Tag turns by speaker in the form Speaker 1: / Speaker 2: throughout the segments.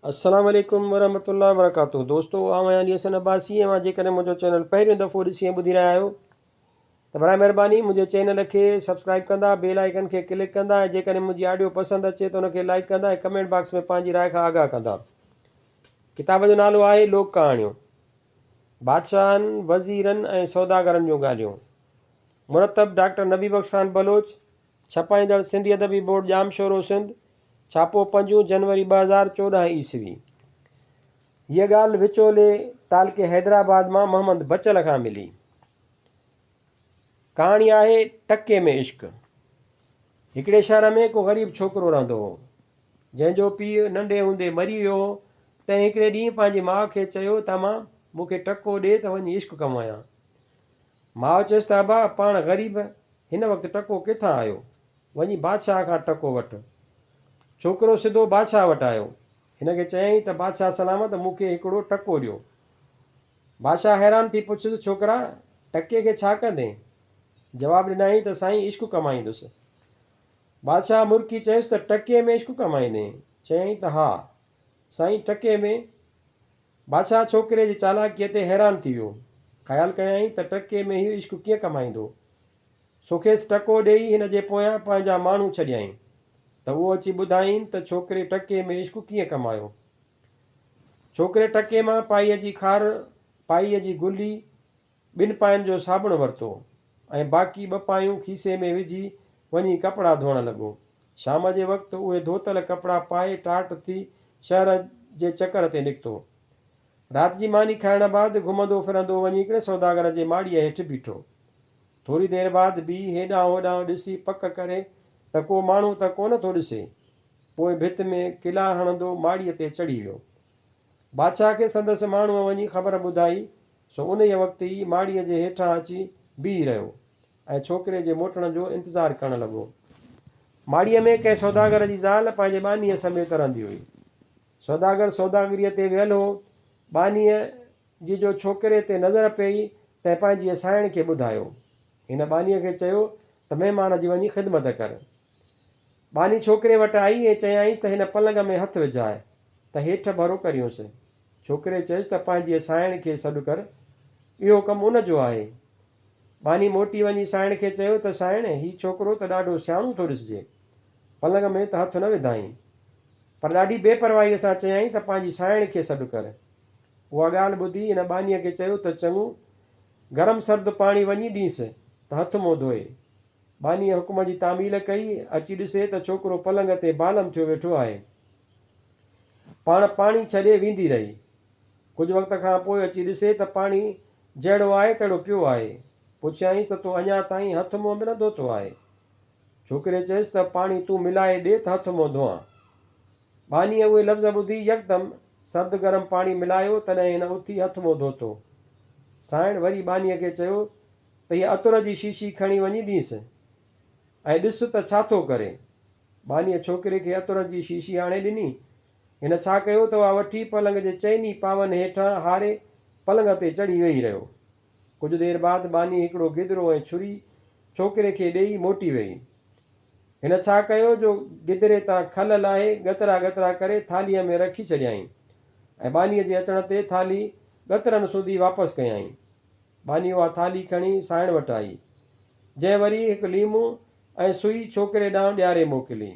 Speaker 1: السلام عليڪم ورحمة الله وبرڪاته دوستو آئون آهيان علي حسن عباسي اوهان جيڪڏهن منهنجو چينل پهريون دفعو ڏسي ۽ ٻڌي رهيا آهيو ته برائي مهرباني منهنجي چينل کي سبسڪرائب ڪندا بيل آئيڪن کي ڪلڪ ڪندا ۽ جيڪڏهن منهنجي آڊيو پسند اچي ته ان کي لائيڪ ڪندا ۽ ڪمينٽ باڪس ۾ پنهنجي راء کان آگاهه ڪندا ڪتاب جو نالو آهي لوڪ ڪهاڻيون بادشاهن وزيرن ۽ سوداگرن جون ڳالهيون مرتب ڊاڪٽر نبي بخش خان بلوچ ڇپائيندڙ سنڌي ادبي بورڊ ڄامشورو سنڌ، ڇاپو پنجون جنوري 2014 عيسوي. هيء ڳالهه وچولي تعلقي حيدرآباد مان محمد بچل کان ملي. ڪهاڻي آهي ٽڪي ۾ عشق. هڪڙي شهر ۾ ڪو غريب ڇوڪرو رهندو هو، جنهن جو پيء ننڍي هوندي مري ويو هو، تنهن هڪڙي ڏينهن پنهنجي ماء کي چيو ته امان مون کي ٽڪو ڏي ته وڃي عشق ڪمايان. ماء چيس ته ابا پاڻ غريب هن وقت ٽڪو ڪٿان آيو؟ وڃي بادشاهه کان ٽڪو وٺ. ڇوڪرو سڌو بادشاهه وٽ آيو. هن کي چيائين ته بادشاهه سلامت مون کي هڪڙو ٽڪو ڏيو. بادشاهه حيران ٿي پڇيس ڇوڪرا ٽڪي کي ڇا ڪندين؟ جواب ڏنائين ته سائين عشق ڪمائيندس. بادشاهه مرڪي چيس ته ٽڪي ۾ عشق ڪمائيندين؟ چيائين ته ها سائين ٽڪي ۾. بادشاهه ڇوڪري جي چالاڪيء تي حيران ٿي ويو. خيال ڪيائين ته ٽڪي ۾ هي عشق ڪيئن ڪمائيندو؟ سو کيس ٽڪو ڏيئي هن جي پويان پنهنجا ماڻهو ڇڏيائين ته اهو اچي ٻڌائين ته ڇوڪري ٽڪي ۾ عشق ڪيئن ڪمايو. ڇوڪري ٽڪي مان پائيء جي خار، پائيء جي گلي، ٻن پاين جو صابڻ ورتو ۽ باقي ٻه پايون کيسي ۾ وجهي وڃي ڪپڙا ڌوئڻ لڳو. شام جي وقت اهي ڌوتل ڪپڙا پائي ٽاٽ ٿي شهر جي چڪر تي نڪتو. رات جي ماني کائڻ بعد گهمندو ڦرندو وڃي هڪڙي سوداگر جي ماڙيء هيٺ بيٺو. ٿوري دير بعد بيهي هيڏانهن هوڏانهن ڏسي پڪ ڪري ته ڪو ماڻهو ته ڪونه ٿو ڏسي. پوء ڀت ۾ ڪلا هڻندو ماڙيء تي چڙهي ويو. بادشاهه کي سندس ماڻهوء وڃي خبر ٻڌائي، سو انهيء وقت ئي ماڙيء جي هيٺان اچي بيهي رهيو ۽ ڇوڪري جي موٽڻ جو انتظار ڪرڻ لڳو. ماڙيء ۾ ڪنهن سوداگر جي زال پنهنجي ٻانهيء سميت رهندي هئي. سوداگر سوداگريء تي ويل هو. ٻانهيء جي جو ڇوڪري تي نظر پيئي، تنهن پنهنجيء سائڻ کي ٻڌايو. هن ٻانهيء کي چيو ته مهمان جي وڃي خدمت ڪر. ٻانهي ڇوڪري وٽ آئي ۽ چيائينس ته هن پلنگ ۾ هٿ وجهاء ته هيٺ ڀرو ڪريونس. ڇوڪري چيس ته پنهنجيء سانئڻ کي سڏ ڪر، اهو ڪم ان جو آهي. ٻانهي موٽي وڃي سانئڻ کي چيو ته سانئڻ، هي ڇوڪرو ته ڏاڍو سياڻو ٿو ڏسجي. پلنگ ۾ ته هٿ نه وڌائين. پر ڏاڍي بي پرواهيء سان چيائين ته پنهنجي سانئڻ کي سڏ ڪر. اها ڳالهه ٻڌي هن ٻانهيء کي چيو ته چڱو، گرم سرد پاڻي وڃي ڏينس ته هٿ منهن ڌوئي. ٻانهيء حڪم جي تعميل ڪئي. اچي ڏسي ته ڇوڪرو پلنگ تي بالم ٿيو ويٺو آهي. پاڻ پاڻي ڇڏي ويندي رهي. ڪجهه وقت کان پوء اچي ڏسي ته پاڻي جهڙو آهي تهڙو پيو آهي. پڇيائينس ته تو اڃا تائين هٿ منهن به نه ڌوتو آهي. ڇوڪري چيس ته پاڻي تون ملائي ڏي ته هٿ منهن ڌوئان. ٻانهيء اهي لفظ ٻڌي يڪدم سرد گرم پاڻي ملايو، تڏهن هن اٿي هٿ منهن ڌوتو. سانئڻ وري ٻانهيء کي چيو ته هيء عطر جي شيشي کڻي وڃي ڏينس ۽ ڏس ته ڇا ٿو ڪري. ٻانهيء ڇوڪري کي عطر جي شيشي آڻي ڏني. هن ڇا ڪيو ته اها وٺي پلنگ جي چئني پاون هيٺان هاري پلنگ تي چڙهي ويهي رهيو. ڪجهه دير بعد ٻانهي هڪڙو گدرو ۽ ڇري ڇوڪري کي ڏيئي موٽي ويئي. هن ڇا ڪيو جو گدري تان کل لاهي ڳترا ڳترا ڪري ٿالهيء ۾ رکي ڇڏيائين ۽ ٻانهيء جي اچڻ تي ٿالهي ڳترن سوڌي واپس ڪيائين. ٻانهي اها ٿالهي کڻي سائڻ وٽ آئي، جنهن وري هڪ ليمو ۽ سوئي ڇوڪري ڏانهن ڏياري موڪلي.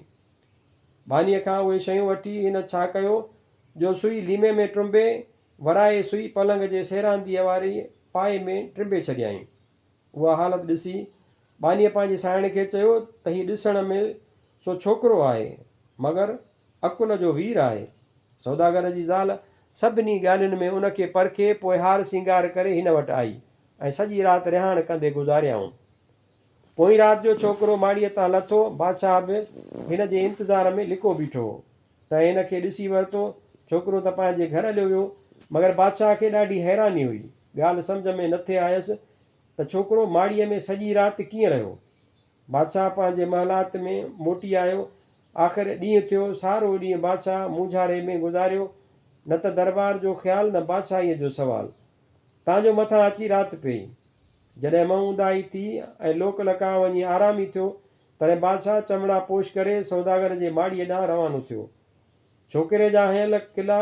Speaker 1: ٻانهيء کان اهي شيون وٺي هن ڇا ڪيو جو سوئي ليمي ۾ ٽنبي، ورائي سوئي پلنگ جي سيرانديء واري پائي ۾ ٽنبي ڇڏيائين. اها حالت ڏسي ٻانهيء پنهنجي سائڻ کي چيو ته هي ڏسڻ ۾ سو ڇوڪرو آهي، مگر عقل جو وير آهي. سوداگر جي زال سڀني ڳالهين ۾ ان کي پرکي پوء هار سينگار ڪري هن وٽ آئي ۽ سڄي رات رهاڻ ڪندي گذاريائون. پوئين رات جو ڇوڪرو ماڙيء تان لٿو، بادشاهه به هن جي انتظار ۾ لڪو بيٺو هو، تنهن هن کي ڏسي ورتو. ڇوڪرو ته پنهنجي گهر هليو ويو، مگر بادشاهه کي ڏاڍي حيراني هئي. ڳالهه سمجهه ۾ نٿي آيس ته ڇوڪرو ماڙيء ۾ سڄي رات ڪيئن رهيو. بادشاهه پنهنجي محلات ۾ موٽي آيو. آخر ڏينهن ٿيو. سارو ڏينهن بادشاهه مونجهاري ۾ گذاريو. نه ته درٻار جو خيال نه بادشاهيء جو سوال. تان جو مٿان اچي رات پيئي. جڏهن منهن اونداهي ٿي ۽ لوڪ لقاء وڃي آرامي ٿيو، تڏهن بادشاهه چمڙا پوش ڪري سوداگر جي ماڙيء ڏانهن روانو ٿيو. ڇوڪري جا هنيل ڪلا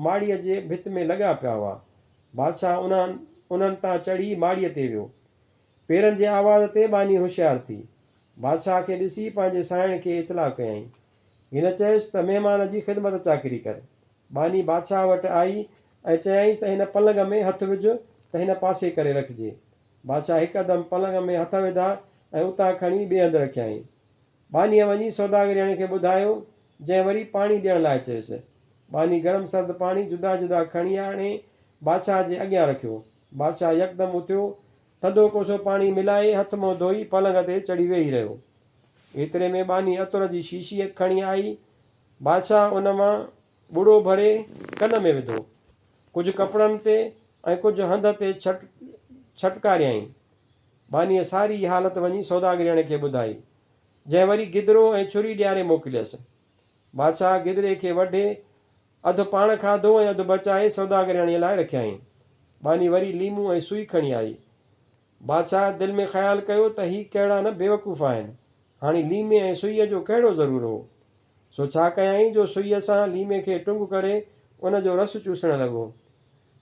Speaker 1: ماڙيء جي ڀت ۾ لڳا پيا هئا. بادشاهه انهن انهن تان چڙهي ماڙيء تي ويو. پيرن جي آواز تي ٻانهي هوشيار ٿي. بادشاهه کي ڏسي پنهنجي سانئڻ کي اطلاع ڪيائين. هن چيس ته مهمان جي خدمت چاڪري ڪر. ٻانهي بادشاهه وٽ آئي ۽ چيائينس ته هن پلنگ ۾ هٿ وجهه ته هن پاسي ڪري رکجي. بادشاهه هڪدم پلنگ ۾ هٿ وڌا ۽ اتان کڻي ٻئي هنڌ رکيائين. ٻانهيء وڃي سوداگرياڻيء کي ٻڌايو، جنهن وري پاڻي ڏيڻ لاء چيس. ٻانهي گرم سرد پاڻي جدا جدا کڻي آڻي بادشاهه جي اڳيان رکيو. بادشاهه يڪدم اٿيو، ٿڌو ڪوسو پاڻي ملائي هٿ منهن ڌوئي پلنگ تي چڙهي ويهي رهيو. ايتري ۾ ٻانهي عطر جي شيشي کڻي آئي. بادشاهه ان مان ٻڙو ڀري ڪن ۾ وڌو. ڪجهه ڪپڙن تي ۽ ڪجهه هنڌ تي ڇٽڪاريائين. ٻانهيء ساري حالت وڃي سوداگرياڻي کي ٻڌائي، جنهن وري گدرو ۽ ڇري ڏياري موڪليس. بادشاهه گدري کي وڍي، اڌ پاڻ کاڌو ۽ اڌ بچائي سوداگرياڻيء لاء رکيائين. ٻانهي وري ليمو ۽ سوئي کڻي آئي. بادشاهه دل ۾ خيال ڪيو ته هي ڪهڙا نه بيوقوف آهن، هاڻي ليمي ۽ سوئيء جو ڪهڙو ضرور هو؟ سو ڇا ڪيائين جو سوئيء سان ليمي کي ٽنگ ڪري ان جو رس چوسڻ لڳو.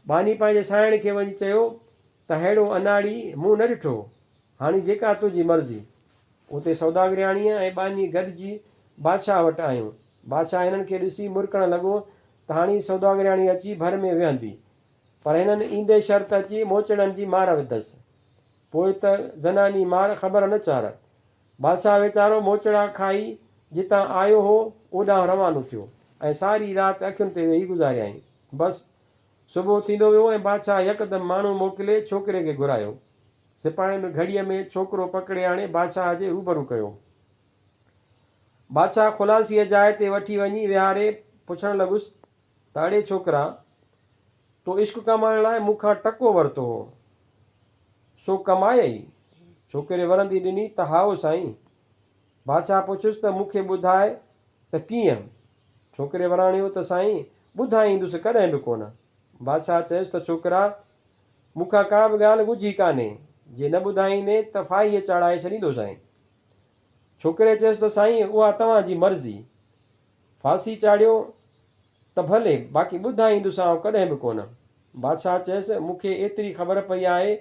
Speaker 1: ٻانهي پنهنجي سانئڻ کي وڃي چيو ته ههڙو اناڙي مون نه ڏٺو، هاڻي جيڪا تنهنجي مرضي. اتي سوداگرياڻيء ۽ ٻانهي گڏجي بادشاهه وٽ آيون. بادشاهه هنن کي ڏسي مرڪڻ لڳو ته هاڻي سوداگرياڻي اچي ڀر ۾ ويهندي. پر هنن ايندي شرط اچي موچڙن جي مار وڌس. پوء ته زناني مار خبر نه چار. بادشاهه ويچارو موچڙا کائي جتان آيو هو، اوڏانهن روانو ٿيو ۽ ساري رات اکين تي ويهي گذاريائين. بس، صبح ٿيندو ويو ۽ بادشاهه يڪدم ماڻهو موڪلي ڇوڪري کي گهرايو. سپاهين گهڙيء ۾ ڇوڪرو پڪڙي آڻي بادشاهه جي روبرو ڪيو. بادشاهه خلاصيء جاء تي وٺي وڃي ويهاري پڇڻ لڳس ته اڙي ڇوڪرا! تو عشق ڪمائڻ لاء مون کان ٽڪو ورتو هو، سو ڪمايئي؟ ڇوڪري ورندي ڏني ته هائو سائين! بادشاهه پڇيس ته مون کي ٻڌاء ته ڪيئن؟ ڇوڪري وراڻيو ته سائين ٻڌائيندس ڪڏهن به ڪونه. بادشاهه چيس ته ڇوڪرا! مون کان ڪا به ڳالهه ڳجهي ڪانهي، جي نه ٻڌائيندين ته ڦاهيء چاڙهائي ڇڏيندوسانء. ڇوڪري چيس ته سائين اها توهان جي مرضي، ڦاسي چاڙهيو ته ڀلي، باقي ٻڌائيندوسانء ڪڏهن به ڪونه. بادشاهه چيس، مون کي ايتري خبر پئي آهي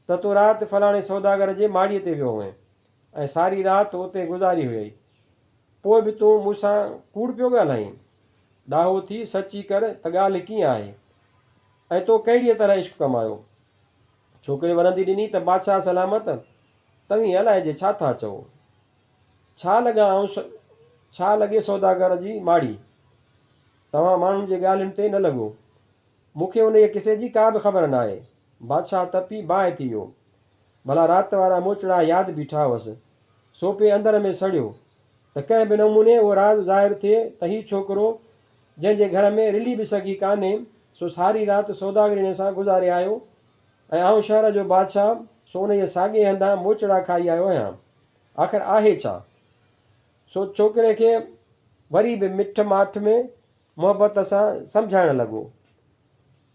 Speaker 1: ته تون رات فلاڻي سوداگر جي ماڙيء تي ويو هئين ۽ ساري رات اتي گذاري هيئي. پوء به تون مون سان ڪوڙ پيو ڳالهائين؟ ڏاهو ٿي سچي ڪر ته ڳالهه ڪيئن آهي ۽ تو ڪهڙيء طرح عشق ڪمايو؟ ڇوڪري ورندي ڏني ته بادشاهه سلامت، توهين الائجي ڇا ٿا چئو؟ ڇا لڳان آئون ڇا لڳي سوداگر جي ماڙي؟ توهان ماڻهن جي ڳالهين تي نه لڳو. مون کي انهيء قصي جي ڪا به خبر ناهي. بادشاهه تپي باهه ٿي ويو. ڀلا رات وارا موچڙا ياد بيٺا هئس. سو پئي اندر ۾ سڙيو ته ڪنهن به نموني اهو راز ظاهر ٿئي ته هي ڇوڪرو جنهن جي گهر ۾ رلي به سگهي ڪانهي سو ساري رات سوداگريڻي سان گذاري آيو ۽ آئون شهر جو بادشاهه سو انهيء ساڳئي هنڌان موچڙا کائي آيو آهيان. آخر آهي ڇا؟ سو ڇوڪري کي وري به مٺ ماٺ ۾ محبت سان سمجهائڻ لڳو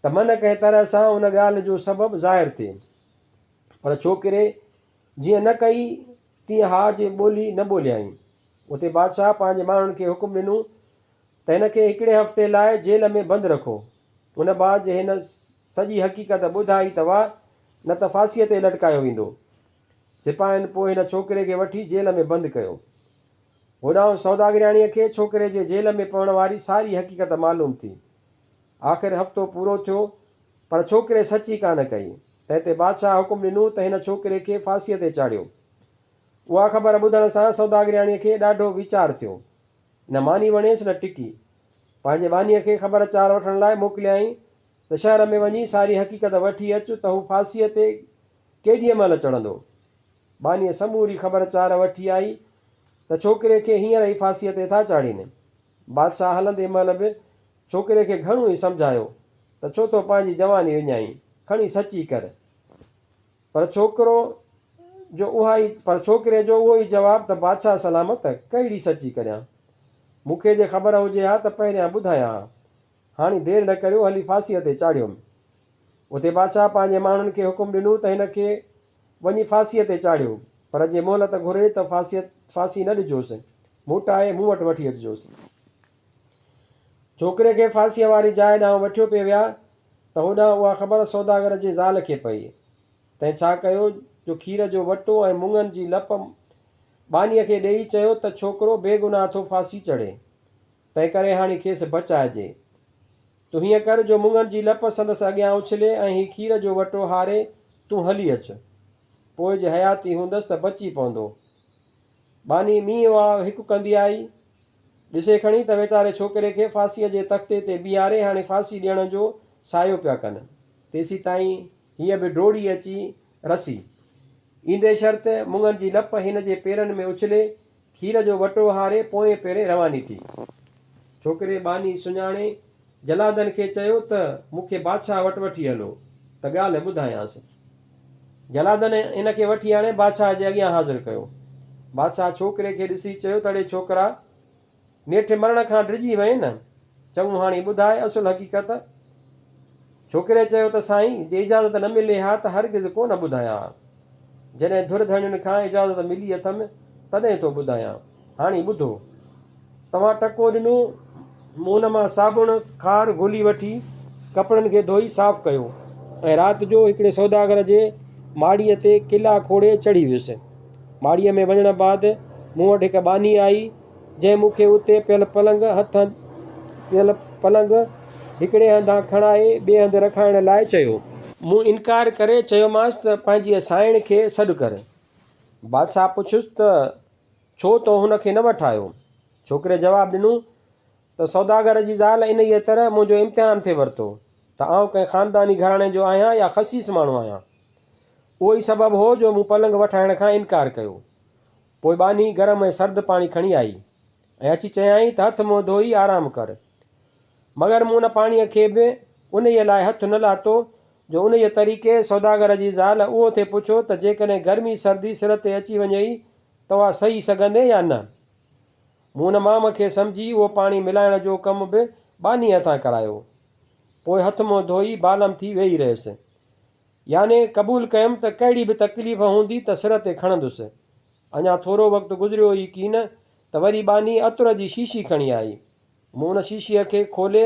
Speaker 1: ته من ڪنهن طرح سان ان ڳالهه جو سبب ظاهر ٿئي. پر ڇوڪري جيئن نه ڪئي تيئن ها جي ٻولي نه ٻوليائين. اتي بادشاهه پنهنجي ماڻهن کي حڪم ڏنو ته هن کي هڪڙي هفتي لاء جيل ۾ بند رکو. ان بعد جي هن سڄي حقيقت ٻڌائي ته واهه، نه ته ڦاسيء تي لٽڪايو ويندو. سپاهين پوء هن ڇوڪري کي وٺي جيل ۾ بند ڪيو. هوڏانهن سوداگرياڻيء کي ڇوڪري جي جيل ۾ پوڻ واري ساري حقيقت معلوم ٿي. آخر هفتو پورو ٿيو، پر ڇوڪري سچي ڪانه ڪئي. تنهن تي بادشاهه حڪم ڏنو ته هن ڇوڪري کي ڦاسيء تي چاڙهيو. اها خبر ٻڌڻ سان سوداگرياڻيء کي ڏاڍو ويچار ٿيو. نه ماني وڻيس نه ٽڪي. پنهنجي ٻانهيء کي خبر چار وٺڻ لاء موڪليائين ته شهر ۾ وڃي ساري حقيقت وٺي اچ ته هو ڦاسيء تي ڪيڏيء مهل چڙهندو. ٻانهيء سموري خبر چار وٺي آئي ته ڇوڪري کي هينئر ئي ڦاسيء تي ٿا چاڙهين. بادشاهه هلندي مهل به ڇوڪري کي گهڻو ئي سمجهايو ته ڇو ٿو پنهنجي جواني وڃائين، کڻي سچي ڪر. پر ڇوڪرو جو اها ئي پر ڇوڪري جو اهو ئي جواب ته بادشاهه سلامت، ڪهڙي سچي ڪريان؟ مون کي جي خبر هجي ها ته پهريان ٻڌايان ها. هاڻي دير نه ڪريو، هلي ڦاسيء تي چاڙهيوم. اتي بادشاهه پنهنجي ماڻهن کي حڪم ڏنو ته هن کي وڃي ڦاسيء تي چاڙهيو، پر جي مهلت گهري ته ڦاسي نه ڏجوس، موٽائي مون وٽ وٺي اچجوس. ڇوڪري کي ڦاسيء واري جاء ڏانهن وٺيو پئي ويا ته هوڏانهن اها خبر سوداگر جي زال کي پئي. تنهن ڇا ڪيو جو کير جو وٽو ۽ مڱن جي لپ ٻانهيء کي ڏيئي چيو ته ڇوڪرو بيگناهه ٿو ڦاسي چڙهي، تنهنڪري هاڻي کيس بچائجي. تون هيئن ڪر جو مڱن جي لپ سندس اڳيان اڇلي ۽ هي کير جو وٽو هاري تون هلي اچ. پوء جي حياتي هوندس ته بچي پوندو. ٻانهي مينهن واء هڪ ڪندي آئي. ڏسي کڻي ته ويچاري ڇوڪري کي ڦاسيء جي تختي تي بيهاري هاڻي ڦاسي ڏيڻ جو سعيو پيا ڪن. تيسيتائين هيء به ڊوڙي اچي رسي. ايندي شرط مڱن جي لپ هن جي پيرن ۾ اڇلي، کير جو وٽو هاري پوئين پيرين رواني ٿي. ڇوڪري ٻانهي سڃاڻي جلادن کي چيو ته مون کي بادشاهه وٽ وٺي هلو ته ڳالهه ٻڌايانس. جلادن هن کي وٺي آڻي بادشاهه جي اڳيان حاضر ڪيو. بادشاهه ڇوڪري کي ڏسي چيو ته اڙي ڇوڪرا! نيٺ مرڻ کان ڊڄي وئين نه؟ چڱو هاڻي ٻڌاء اصل حقيقت. ڇوڪري چيو ته سائين، جي اجازت نه ملي ها ته هرگز ڪو نه ٻڌايان ها. جڏهن ڌر ڌڻين کان اجازت ملي اٿم، تڏهن ٿو ٻڌايان. هاڻي ٻڌو. توهان ٽڪو ڏنو، مون ان مان صابڻ کار گهلي وٺي ڪپڙن کي ڌوئي صاف ڪيو ۽ رات جو هڪڙي سوداگر جي ماڙيء تي قلعا کوڙي چڙهي ويس. ماڙيء ۾ وڃڻ بعد مون وٽ هڪ ٻانهي آئي، جنهن مون کي اتي پيل پلنگ هٿ پيل پلنگ هڪڙي هنڌان کڻائي ٻئي هنڌ رکائڻ لاء چيو. مون انڪار ڪري چيومانس ته پنهنجيء سانئڻ کي سڏ ڪر. بادشاهه پڇيس ته ڇو تو هن کي نه وٺايو؟ ڇوڪري جواب ڏنو ته سوداگر جي زال انهيء طرح منهنجو امتحان ٿي ورتو ته آئون ڪنهن خانداني گهراڻي جو آهيان يا خسيس ماڻهو آهيان. اهو ئي سبب هو جو مون پلنگ وٺائڻ کان انڪار ڪيو. پوء ٻانهي گرم ۽ سرد پاڻي کڻي آئي ۽ اچي چيائين ته هٿ منهن ڌوئي آرام ڪر. مگر مون ان پاڻيء کي به انهيء لاء هٿ نه لاتو جو انهيء طريقي سوداگر جي زال اهو ٿي پڇيو ته جيڪڏهن گرمي سردي سر تي اچي وڃيئي ته اها سهي سگهندين يا نه؟ مون ان مام کي سمجهي اهو پاڻي ملائڻ جو ڪم به ٻانهيء هٿان ڪرايو. پوء هٿ منهن ڌوئي بالم ٿي ويهي رهيس. يعني قبول ڪيم ته ڪهڙي به تڪليف هوندي ته سر تي کڻندس. اڃا ٿورو وقت گذريو ئي ڪين ته وري ٻانهي عطر جي شيشي کڻي آئي. مون ان شيشيء کي کولي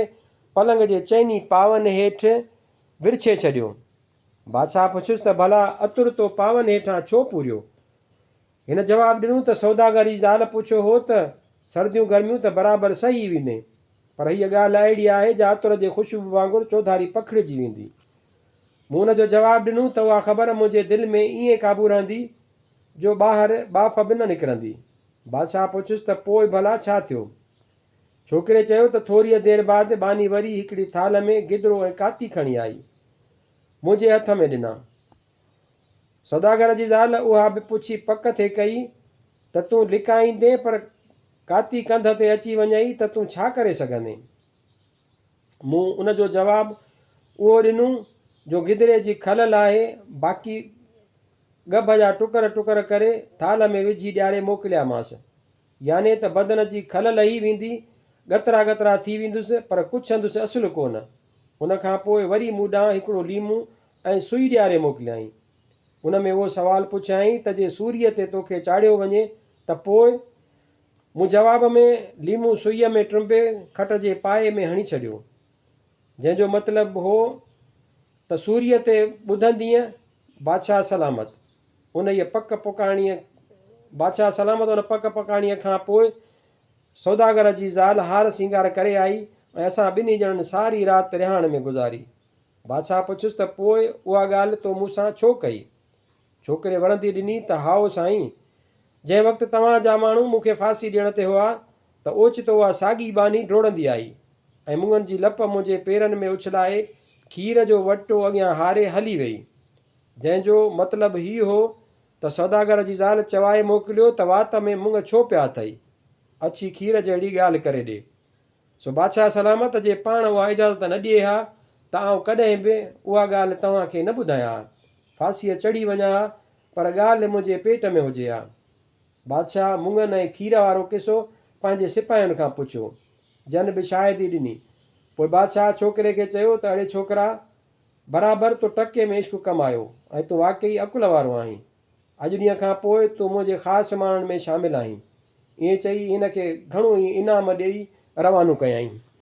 Speaker 1: پلنگ جي چئني پاون هيٺ ورڇي ڇڏيو. بادشاهه پڇيس ته ڀلا عطر تو پاون هيٺان ڇو پوريو؟ هن جواب ڏنو ته سوداگر جي زال پڇيو هو ته سرديون گرميون ته برابر سهي ويندين، پر هيء ڳالهه اهڙي آهي جا عطر جي خوشبو وانگر چوڌاري پکڙجي ويندي. مون ان جو جواب ڏنو ته اها خبر منهنجي دل ۾ ائين قابو رهندي جو ٻاهر ٻاڦ به نه نڪرندي. بادشاهه پڇيس ته پوء ڀلا ڇا ٿيو؟ ڇوڪري چيو ته ٿوريء دير بعد ٻانهي وري هڪڙي ٿالهه ۾ گدرو ۽ ڪاتي کڻي آئي. منهنجي هٿ ۾ ڏنا. سوداگر جي زال اها به پڇي پڪ ٿي ڪئي ته تون لڪائيندين پر ڪاتي ڪنڌ تي اچي وڃئي ته تون ڇا ڪري سگهندين؟ مون ان جو جواب اهو ڏنو جو گدري جي کل لاهي باقي ڳڀ جا ٽڪر ٽڪر ڪري ٿالهه ۾ وجهي ڏياري موڪليامانس. يعني ته بدن جي کل لهي ويندي، ڳترا ڳترا ٿي ويندس پر ڪڇندس اصل ڪو نه. ان کان پوء وري مون ڏانهن هڪڙو ليمون ۽ سوئي ڏياري موڪليائين. ان ۾ اهو سوال پڇيائين ته جي سوريء تي توکي چاڙهيو وڃي ته پوء؟ مون جواب ۾ ليمون سوئيء ۾ ٽنبي کٽ جي پائي ۾ هڻي ڇڏيو. جنهن جو مطلب هو ته سوريء تي ٻڌندينء بادشاهه سلامت. انهيء پڪ پڪاڻيء بادشاهه سلامت ان پڪ پڪاڻيء کان پوء سوداگر جي زال هار سينگار ڪري آئي ۽ اسان ٻنهي ڄڻن ساري رات رهاڻ ۾ گذاري. بادشاهه پڇيس ته پوء اها ڳالهه تو مون سان ڇو ڪئي؟ ڇوڪري ورندي ڏني ته هائو سائين، جنهن وقت توهان جا ماڻهو مون کي ڦاسي ڏيڻ تي هئا ته اوچتو اها ساڳي ٻانهي ڊوڙندي آئي ۽ مڱن جي لپ منهنجي پيرن ۾ اڇلائي کير جو وٽو اڳيان هاري هلي ويئي. جنهن جو مطلب هي هو ته سوداگر جي زال چوائي موڪليو ته وات ۾ مڱ ڇو پيا اٿئي؟ اڇي کير جهڙي ڳالهه ڪري ڏي. سو بادشاهه سلامت جي پاڻ اها اجازت نه ڏئي ها ته آئون ڪڏهن به اها ڳالهه توهان کي نه ٻڌايان ها. ڦاسيء چڙهي وڃان ها پر ڳالهه منهنجي پيٽ ۾ هجي ها. بادشاهه مڱن ۽ کير وارو قصو پنهنجي سپاهين کان پڇيو، جن به شاهدي ڏني. پوء بادشاهه ڇوڪري کي چيو ته اڙي ڇوڪرا! برابر تو ٽڪي ۾ عشق ڪمايو ۽ تون واقعي عقل وارو آهين. اڄ ڏينهن کان پوء تون منهنجي خاص ماڻهن ۾ شامل آهين. ائين چئي هن کي گهڻو ئي انعام ڏيئي روانو ڪيائين.